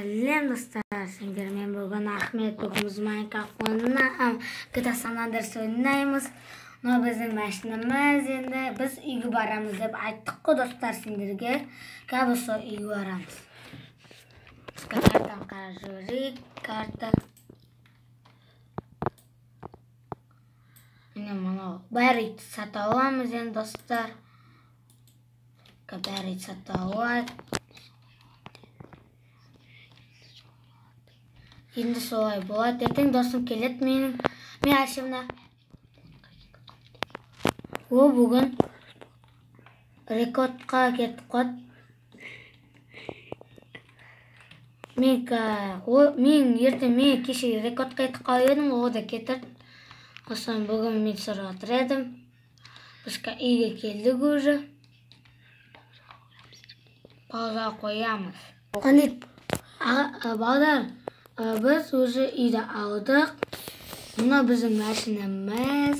Сәлем достар, сендермен бүгін Ахмет, бүгін біз Майнкрафт ойнаймыз, GTA San Andreas ойнаймыз. Мынау біздің машинамыз, енді біз үйге барамыз деп айттық қой достар сендерге. Қазір сол үйге барамыз. Біз картаны қарап жіберейік, карта. Міне мынау, бәрі үйді сата аламыз енді достар. Бәрі үйді сата алайық. Енді солай болады. Ертең досым келеді менің. Мен әшімна. О, бүгін рекордқа кетіп қалды. Мен ертең мен кеше рекордқа кетіп қалып едім, о да кетірді. Осыны бүгін мен сұрап отыр едім. Біз үйге келдік уже. Пауза қоямыз. Қандай балдар, біз уже үйді алдық. Мына біздің машинамыз.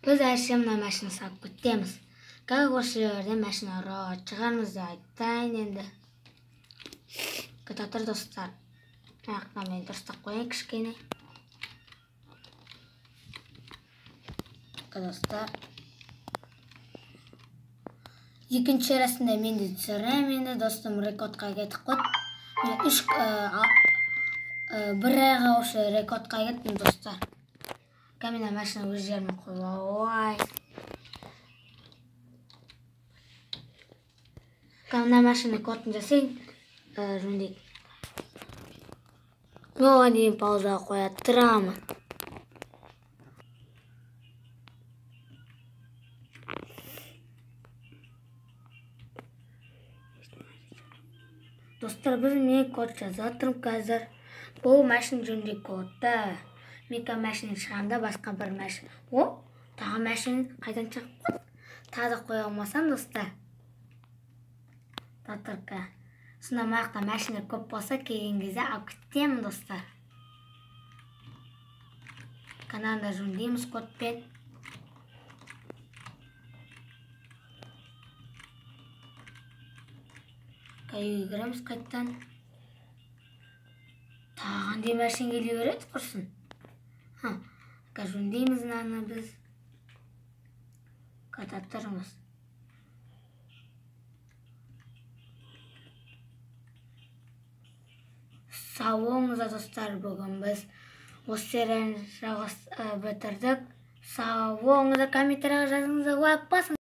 Біз әше мына машина салып кетеміз. Қазір осы жерде машина ұрып шығармыз деп айтайын енді. Күте тұр достар. Аяқтан мен дұрыстап қояйын кішкене. Достар. Екінші сериясында мен де түсіремін енді. Достым рекордқа кетіп қойды. Мен бір айға осы рекордқа кеттім достар. Камена машина өз жеріне қойып. Камена машина кодын жасайын, жөндейік. Оған дейін пауза қоя тұрамын. Достар, біз мен код жазып жатырмын қазір. Бұл машина жөндеу коды. Мен машина шығамда басқа бір машина. О, тағы машина қайдан шығып қалды? Тағы да қоя алмасам достар. Татырка. Сонда мына машина көп болса, келген кезде алып кетемін достар. Каналда жөндейміз кодпен. Үйге кіреміз қайтадан. Тағы қандай машина келе береді құрсын. Қазір жөндейміз мынаны біз. Қайта тұрмыз. Сау болыңыздар достар, бүгін біз осы серияны бітірдік. Сау болыңыздар, комментарияға жазыңыздар, лайк басыңыздар.